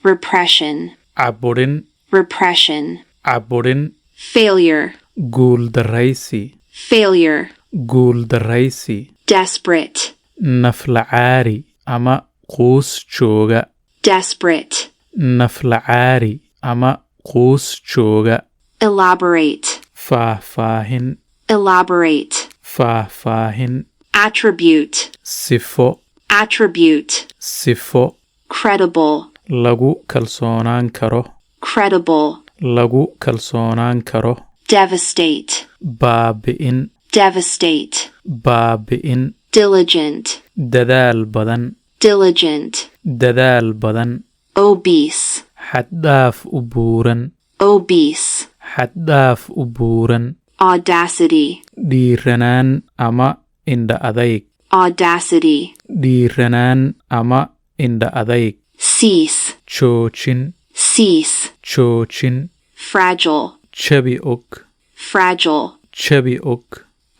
Repression. Caburin. Repression. Caburin. Failure. Guuldarraysi. Failure. Guuldarraysi. Desperate. Naflacaari ama quus jooga. Desperate. Naflacaari ama quus jooga. Elaborate. Faahfaahin. Elaborate. Faahfaahin. Attribute. Sifo. Attribute. Sifo. Credible. Lagu kalsoonaan karo. Credible. Lagu kalsoonaan karo. Devastate. Baabi'in. Devastate. Baabi'in. Diligent. Dadaal badan. Diligent. Dadaal badan. Obese. Xaddhaaf u buuran. Obese. Xaddhaaf u buuran. Audacity. Dhiiranaan ama indha adayg. Audacity. Dhiiranaan ama indha adayg. Cease. Joojin. Cease. Joojin. Fragile. Jabi og. Fragile. Jabi og.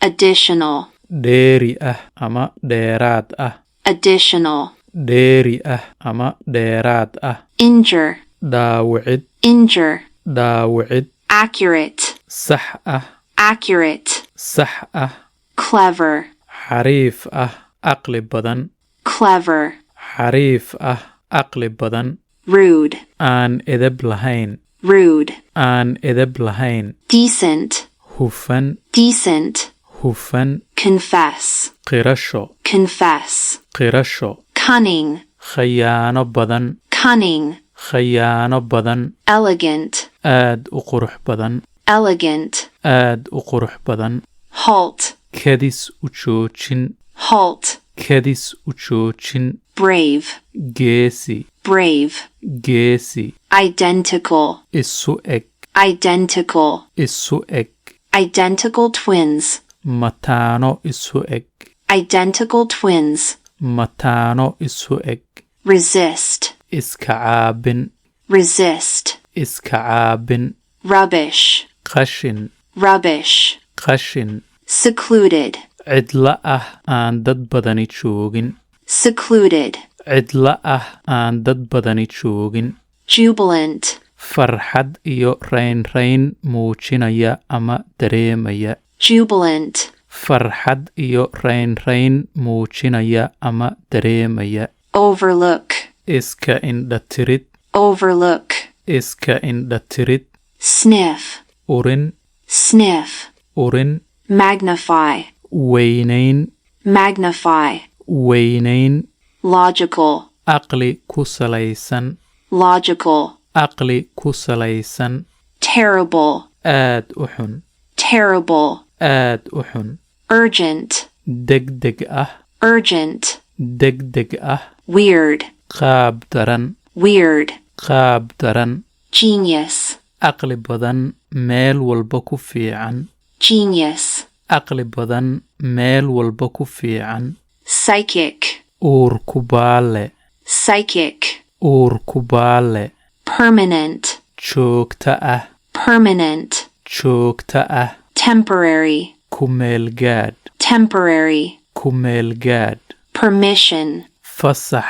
Additional. Dheeri ah ama dheeraad ah. Additional. Dheeri ah ama dheeraad ah. Injure. Dhaawicid. Injure. Dhaawicid. Accurate. Sax ah. Accurate. Sax ah. Clever. Xariif ah, aqli badan. Clever. Xariif ah, aqli badan. Rude. Aan edeb lahayn. Rude. Aan edeb lahayn. Decent. Hufan. Decent. Hufan. Confess. Qirasho. Confess. Qirasho. Cunning. Khayaano badan. Cunning. Khayaano badan. Elegant. Aad u qurux badan. Elegant. Aad u qurux badan. Halt. Kadis u joojin. Halt. Kadis u joojin. Brave. Geesi. Brave. Geesi. Identical. Isu eg. Identical. Isu eg. Identical twins. Mataano isu eg. Identical twins. Mataano isu eg. Resist. Iska caabin. Resist. Iska caabin. Rubbish. Qashin. Rubbish. Qashin. Secluded. Cidla ah, aan dad badani joogin. Secluded. Cidla ah, aan dad badani joogin. Jubilant. Farxad iyo raynrayn muujinaya ama dareemaya. Jubilant. Farxad iyo raynrayn muujinaya ama dareemaya. Overlook. Iska indhatirid. Overlook. Iska indhatirid. Sniff. Urin. Sniff. Urin. Magnify. Weynayn. Magnify. Weynayn. Logical. Aqli ku salaysan. Logical. Aqli ku salaysan. Terrible. Aad u xun. Terrible. Aad u xun. Urgent. Degdeg ah. Urgent. Degdeg ah. Weird. Qaab daran. Weird. Qaab daran. Genius. Aqli badan, meel walba ku fiican. Genius. Aqli badan, meel walba ku fiican. Psychic. Uur ku baale. Psychic. Uur ku baale. Permanent. Joogta ah. Permanent. Joogta ah. Temporary. Ku meel gaadh. Temporary. Ku meel gaadh. Permission. Fasax.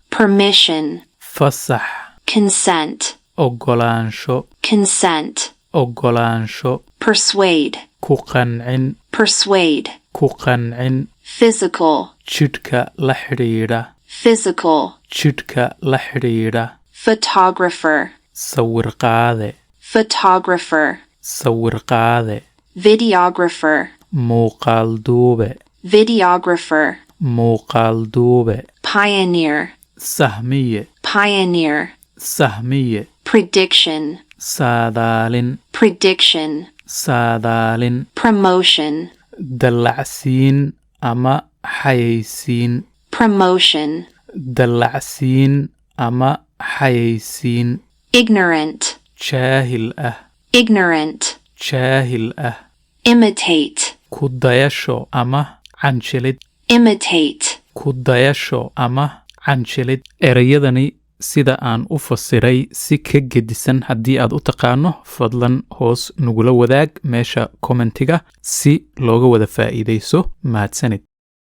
Permission. Fasax. Consent. Oggolaansho. Consent. Oggolaansho. Persuade. Ku qancin. Persuade. Ku qancin. Physical. Jidhka la xidhiidha. Physical. Jidhka la xidhiidha. Photographer. Sawir qaade. Photographer. Sawir qaade. Videographer. Muuqaal duube. Videographer. Muuqaal duube. Pioneer. Sahmiye. Pioneer. Sahmiye. Prediction. Saadaalin. Prediction. Saadaalin. Promotion. Dallacsiin ama xayeysiin. Promotion. Dallacsiin ama xayeysiin. Ignorant. Jaahil ah. Ignorant. Jaahil ah. Imitate. Ku dayasho ama canjilid. Imitate. Ku dayasho ama canjilid. Ereyadani sida aan u fasiray si ka gedisan haddii aad u taqaano, fadlan hoos nagula wadaag meesha commentiga si looga wada faa'iidayso. Mahadsanid.